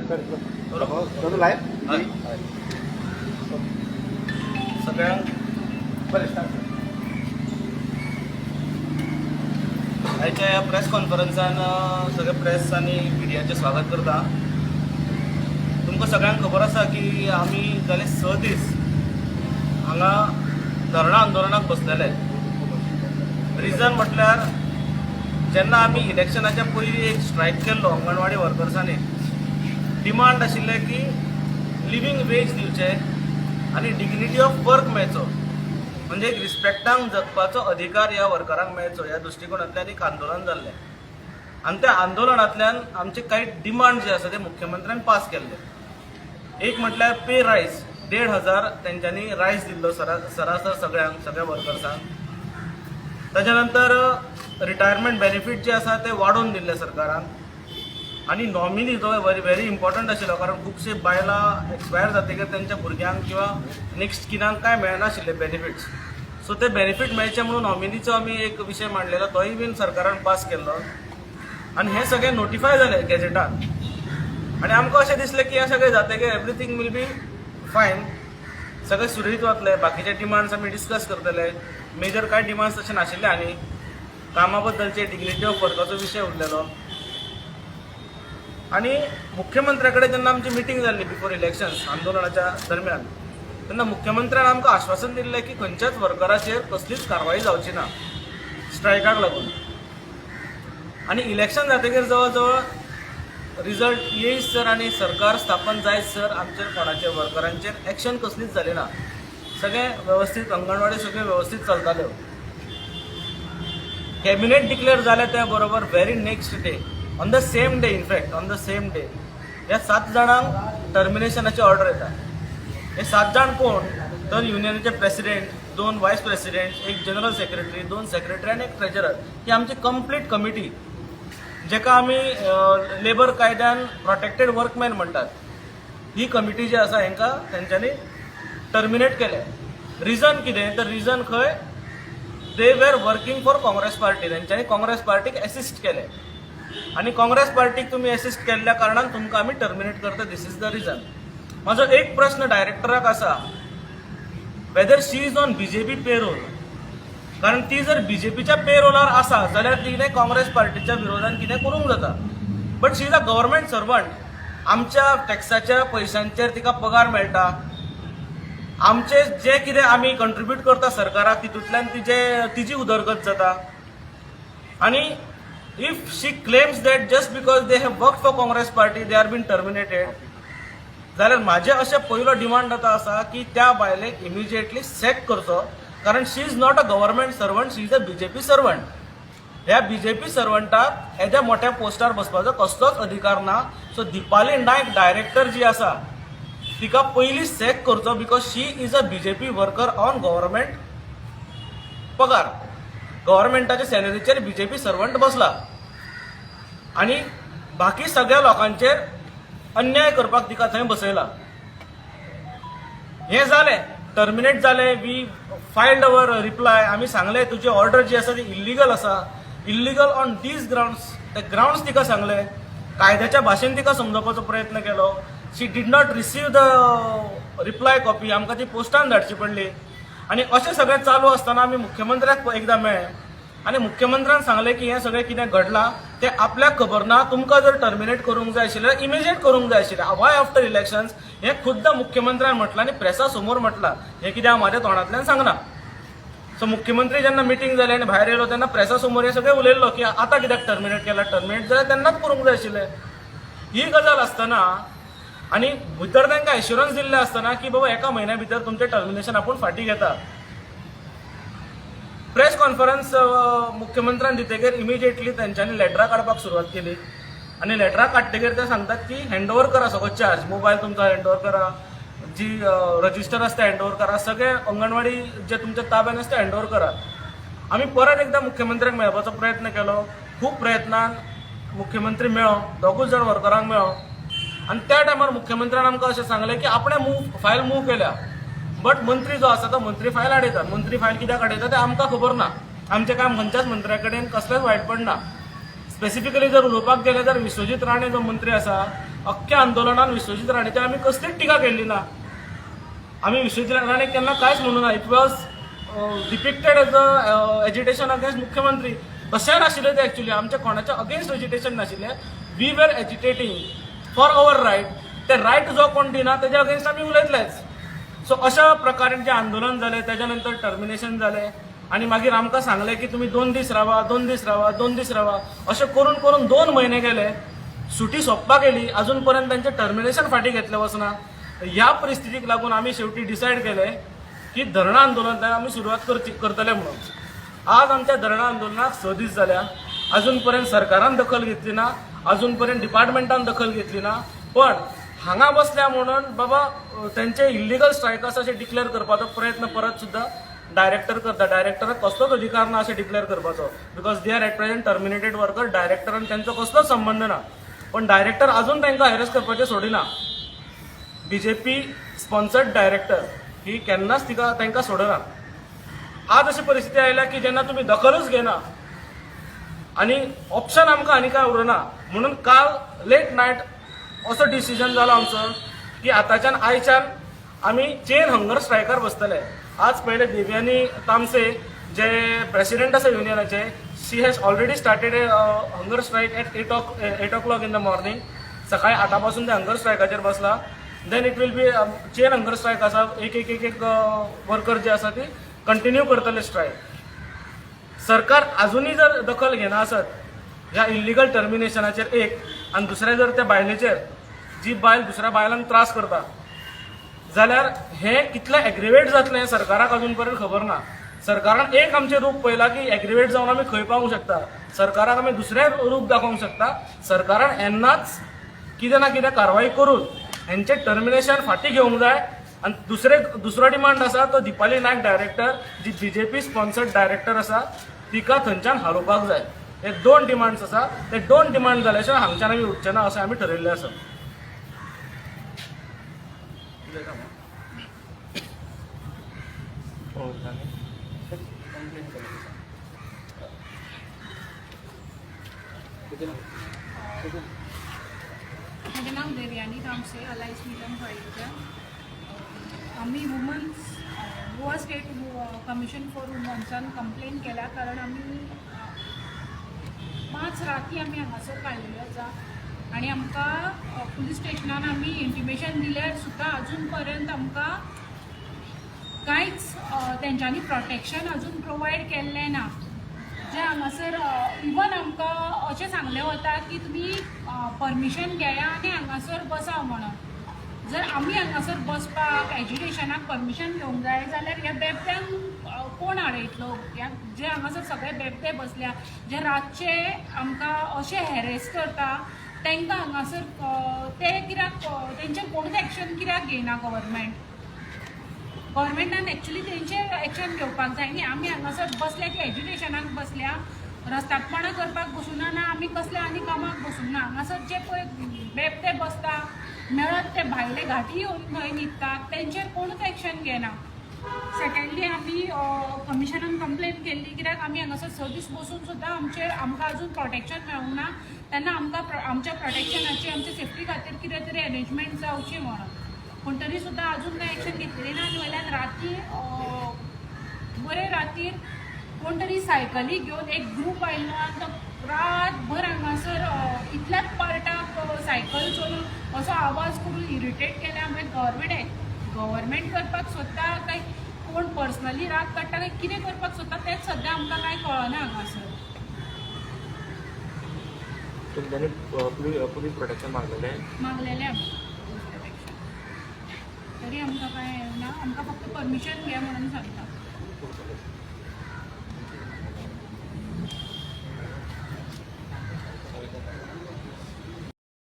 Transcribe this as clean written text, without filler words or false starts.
करूं लायव्ह. हय. सगळ्यांक बरें, स्टार्ट. आयच्या ह्या प्रेस कॉन्फरन्सान सगळे प्रेस आनी मिडियाचें स्वागत करता. तुमकां सगळ्यांक खबर आसा की आमी जाले 6 दीस हांगा धरणां आंदोलनाक बसलेले. रिजन म्हटल्यार, जेन्ना आमी इलेक्शनाच्या पयलीं एक स्ट्रायक केल्लो अंगणवाडी वर्कर्सांनी, डिमांड आशिल्लें की लिवींग वेज दिवचें आनी डिग्निटी ऑफ वर्क मेळचो, म्हणजे एक रिस्पेक्टान जगपाचो अधिकार ह्या वर्करांक मेळचो, ह्या दृश्टिकोनांतल्यान एक आंदोलन जाल्लें. आनी त्या आंदोलनांतल्यान आमचे कांय डिमांड जे आसा ते मुख्यमंत्र्यान पास केल्ले. एक म्हटल्यार पे रायज, 1500 तेंच्यांनी रायज दिल्लो सरासर सगळ्यांक, सगळ्या वर्कर्सांक. ताच्या नंतर रिटायरमेंट बेनिफीट जे आसा ते वाडोवन दिल्ले सरकारान. आनी नॉमिनी जो व्हेरी व्हेरी इम्पॉर्टंट आशिल्लो, कारण खुबशे बायलां एक्सपायर जातकीर तेंच्या भुरग्यांक किंवा नेक्स्ट किनांक कांय मेळनाशिल्ले बेनिफिट्स. सो ते बेनिफीट मेळचे म्हणून नॉमिनीचो आमी एक विशय मांडलेलो, तोय बीन सरकारान पास केल्लो. आनी हें सगळें नोटिफाय जालें गॅजेटान आनी आमकां अशें दिसलें की हें सगळें जातकीर एवरीथींग will be fine, सगळें सुरळीत वतलें, बाकीचे डिमांड्स आमी डिस्कस करतले. मेजर कांय डिमांड्स तशे नाशिल्ले आनी कामा बद्दलचे, डिग्निटी ऑफ वर्काचो विशय उरलेलो. आनी मुख्यमंत्र्या कडेन जेन्ना आमची मिटींग जाल्ली बिफोर इलेक्शन्स, आंदोलनाच्या दरम्यान, तेन्ना मुख्यमंत्र्यान आमकां आश्वासन दिल्लें की खंयच्याच वर्कराचेर कसलीच कारवाई जावची ना स्ट्रायकाक लागून. आनी इलेक्शन जातकीर जवळ जवळ रिजल्ट येयत सर आनी सरकार स्थापन जायत सर आमचेर कोणाचेर वर्करांचेर एक्शन कसलीच जाली ना. सगळें वेवस्थीत, अंगणवाडी सगळ्यो वेवस्थीत चलताल्यो. कॅबिनेट डिक्लेअर जालें त्या बरोबर very next day, on the same day, in fact on the same day, ह्या सात जाणांक टर्मिनेशनाची ऑर्डर येता. हे सात जाण कोण तर युनियनाचे प्रेसिडेंट, दोन वायस प्रेसिडेंट, एक जनरल सेक्रेटरी, दोन सेक्रेटरी आनी एक ट्रेजरर. ही आमची कंप्लीट कमिटी, जेका आमी लेबर कायद्यान प्रोटेक्टेड वर्कमॅन म्हणटात. ही कमिटी जी आसा, हेंकां तेंच्यांनी टर्मिनेट केलें. रिजन कितें तर रिजन खंय they were working for Congress party. तेंच्यांनी काँग्रेस पार्टीक एसिस्ट केलें आनी काँग्रेस पार्टीक तुमी एसिस्ट केल्ल्या कारणान तुमकां आमी टर्मिनेट करता, this is the reason. म्हाजो एक प्रश्न डायरेक्टराक आसा, whether she is on BJP payroll. कारण ती जर बीजेपीच्या पेरोलार आसा जाल्यार तिणें काँग्रेस पार्टीच्या विरोधान कितें करूंक जाता, but she is a government servant. आमच्या टॅक्साच्या पयशांचेर तिका पगार मेळटा. आमचे जे कितें आमी कंट्रिब्यूट करता सरकाराक, तितूंतल्यान तिजी उदरगत जाता. आनी if she claims that just because they have work for Congress party they are been terminated, जाल्यार म्हाजें अशें पयलो डिमांड आतां आसा की त्या बायलेक इमिजिएटली सॅक करचो, कारण she is not a government servant, she is a BJP servant. ह्या बीजेपी सर्वंटाक येद्या मोठ्या पोस्टार बसपाचो कसलोच अधिकार ना. सो दीपाली नायक डायरेक्टर जी आसा, तिका पयली सॅक करचो, because she is a BJP worker on government पगार. गव्हर्मेंटाच्या सॅलरीचेर बीजेपी सर्वंट बसला आनी बाकी सगळ्या लोकांचेर अन्याय करपाक तिका थंय बसयला. हें जालें, टर्मिनेट जालें. We filed our reply. आमी सांगलें, तुजी ऑर्डर जी आसा ती इल्लिगल आसा, इल्लिगल ऑन these grounds. ते ग्रावंड्स तिका सांगले, कायद्याच्या भाशेन तिका समजोवपाचो प्रयत्न केलो. She did not receive the reply copy. आमकां ती पोस्टान धाडची पडली. आनी अशें सगळें चालू आसतना आमी मुख्यमंत्र्याक एकदां मेळ्ळे आनी मुख्यमंत्र्यान सांगलें की हें सगळें कितें घडलां तें आपल्याक खबर ना. तुमकां जर टर्मिनेट करूंक जाय आशिल्लें, इमिजिएट करूंक जाय आशिल्लें, वाय आफ्टर इलेक्शन्स? हें खुद्द मुख्यमंत्र्यान म्हटलां आनी प्रेसा समोर म्हटलां. हें कितें हांव म्हाज्या तोंडांतल्यान सांगना. सो मुख्यमंत्री जेन्ना मिटींग जाली आनी भायर येयलो तेन्ना प्रेसा समोर हें सगळें उलयल्लो की आतां कित्याक टर्मिनेट केला, टर्मिनेट जाल्यार तेन्नाच करूंक जाय आशिल्लें. ही गजाल आसतना आनी भितर तांकां एश्युरन्स दिल्लें आसतना की बाबा, एका म्हयन्या भितर तुमचें टर्मिनेशन आपूण फाटीं घेता. प्रेस कॉन्फरन्स मुख्यमंत्र्यान दितकीर इमिजिएटली तेंच्यांनी लेटरां काडपाक सुरवात केली. आनी लेटरां काडटकीर ते सांगतात की हँड ओवर करा सगळो चार्ज, मोबायल तुमचो हँड ओवर करा, जी रजिस्टर आसता हँड ओवर करा, सगळे अंगणवाडी जे तुमच्या ताब्यान आसता हँड ओवर करा. आमी परत एकदां मुख्यमंत्र्याक मेळपाचो प्रयत्न केलो. खूब प्रयत्नान मुख्यमंत्री मेळ्ळो, दोगूच जाण वर्करांक मेळ्ळो. आनी त्या टायमार मुख्यमंत्र्यान आमकां अशें सांगलें की आपणें फायल मूव केल्या, बट मंत्री जो आसा तो मंत्री फायल आडयता. मंत्री फायल कित्याक आडयता तें आमकां खबर ना. आमचें काम खंयच्याच मंत्र्या कडेन कसलेंच वायटपण ना. स्पेसिफिकली जर उलोवपाक गेले जाल्यार विश्वजीत राणे जो मंत्री आसा, अख्ख्या आंदोलनान विश्वजीत राणेचेर आमी कसलीच टिका केल्ली ना. आमी विश्वजीत राणे केन्ना कांयच म्हणू ना. It was depicted as a agitation against मुख्यमंत्री. तशें नाशिल्लें तें. एक्चुली आमच्या कोणाच्या अगेन्स्ट एजिटेशन नाशिल्लें. We were agitating for our right. ते रायट जो कोण दिना तेज्या अगेन्स्ट आमी उलयतलेच. सो अशा प्रकारे जें आंदोलन जालें, तेज्या नंतर टर्मिनेशन जालें आनी मागीर आमकां सांगलें की तुमी 2 दीस रावा, 2 दीस रावा, 2 दीस रावा. अशें करून करून 2 म्हयने गेले. सुटी सोंपपाक गेली, अजून पर्यंत तांचें टर्मिनेशन फाटीं घेतलें वचना. ह्या परिस्थितीक लागून आमी शेवटी डिसायड केलें की धरणा आंदोलनाक आमी सुरवात करची करतले म्हणून. आज आमच्या धरणा आंदोलनाक 6 दीस जाल्या. अजून पर्यंत सरकारान दखल घेतली ना, अजून पर्यंत डिपार्टमेंटान दखल घेतली ना. पण हांगा बसल्या म्हणून बाबा तेंचे इल्लिगल स्ट्रायक आसा अशें डिक्लेअर करपाचो प्रयत्न परत सुद्दां डायरेक्टर करता. डायरेक्टराक कसलोच अधिकार ना अशें डिक्लेअर करपाचो, because they are at present terminated worker. डायरेक्टरान तेंचो कसलोच संबंद ना, पण डायरेक्टर अजून तांकां हॅरेस करपाचें सोडिना. बीजेपी स्पॉन्सर्ड डायरेक्टर ही केन्नाच तिका तांकां सोडना. आज अशी परिस्थिती आयल्या की जेन्ना तुमी दखलूच घेना आनी ऑप्शन आमकां आनी काय उरना, म्हणून काल लेट नायट असो डिसिजन जालो आमचो की आतांच्यान, आयच्यान आमी चेन हंगर स्ट्रायकार बसतले. आज पयले देवयानी तामसे जे प्रेसिडेंट आसा युनियनाचे, she has already started a hunger strike at 8 o'clock in the morning. सकाळी 8 पासून ते हंगर स्ट्रायकाचेर बसला. Then it will be chain hunger strike आसा. एक एक एक एक वर्कर जे आसा ती कंटिन्यू करतले स्ट्रायक. सरकार अजूनय जर दखल घेना आसत ह्या इल्लिगल टर्मिनेशनाचेर एक, आनी दुसरें जर त्या बायलेचेर, जी बायल दुसऱ्या बायलांक त्रास करता, जाल्यार हें कितलें एग्रिवेट जातलें हें सरकाराक अजून पर्यंत खबर ना. सरकारान एक आमचें रूप पळयलां की एग्रिवेट जावन आमी खंय पावूंक शकता. सरकाराक आमी दुसरें रूप दाखोवंक शकता. सरकारान येन्नाच कितें ना कितें कारवाई करून हेंचें टर्मिनेशन फाटीं घेवंक जाय. आनी दुसरो डिमांड आसा तो दिपाली नायक डायरेक्टर, जी बीजेपी स्पॉन्सर्ड डायरेक्टर आसा, तिका थंयच्यान हालोवपाक जाय. हे दोन डिमांड्स आसा. ते दोन डिमांड जाल्या शिवाय हांगच्यान आमी उठचे ना अशें आमी ठरयल्लें आसा. म्हजें नांव देवयानी तामसे, अलायन्स मिलन फळयेच्या. आमी women's Goa state commission for वुमन्सान complain केल्या, कारण आमी 5 राती आमी हांगासर काडलेल्यो आसा आनी आमकां पुलीस स्टेशनान आमी इंटिमेशन दिल्यार सुद्दां अजून पर्यंत आमकां कांयच तेंच्यांनी प्रोटेक्शन अजून प्रोवायड केल्लें ना. जे हांगासर इवन आमकां अशें सांगलें वता की तुमी परमिशन घेया आनी हांगासर बसा म्हणून. जर आमी हांगासर बसपाक एजिटेशनाक परमिशन घेवंक जाय जाल्यार ह्या बेबद्यांक कोण आडयतलो? ह्या जे हांगासर सगळे बेबदे बसल्या, जे रातचे आमकां अशे हॅरेस करता, तांकां हांगासर ते कित्याक तेंचेर कोणूच एक्शन कित्याक घेयना गव्हर्मेंट? गव्हर्मेंटान एक्चुली तेंचेर एक्शन घेवपाक जाय न्ही. आमी हांगासर बसल्या की एज्युकेशनाक बसल्या, रस्तादपणां करपाक बसूना ना, आमी कसल्या आनी कामाक बसूंक ना. हांगासर जे पळय बेबदे बसता, मेळत ते भायले घाटी येवन थंय न्हिदतात, तेंचेर कोणूच एक्शन घेना. सेकंडली, आमी कमिशनान कंप्लेन केल्ली, कित्याक आमी हांगासर 6 दीस बसून सुद्दां आमचेर आमकां अजून प्रोटेक्शन मेळूंक ना. तेन्ना आमकां आमच्या प्रोटेक्शनाची, आमच्या सेफ्टी खातीर कितें तरी अरेंजमेंट जावची म्हणून. पूण तरी सुद्दां अजून कांय एक्शन घेतलेली ना. आनी वयल्यान राती बरे रातीर कोण तरी सायकली घेवन एक ग्रूप आयिल्लो आनी तो रातभर हांगासर इतल्याच पार्टाक सायकल चलोवन असो आवाज करून इरिटेट केल्या. मागीर गव्हर्मेंट गव्हर्मेंट करपाक सोदता काय कोण पर्सनली राग काडटा काय कितें करपाक सोदता, तेंच सद्या आमकां कांय कळना हांगासर. तुमच्यांनी पुलीस प्रोटेक्शन मागलेलें? मागलेलें आमी पुलीस प्रोटेक्शन, तरी आमकां कांय ना. आमकां फक्त परमिशन घे म्हणून सांगता.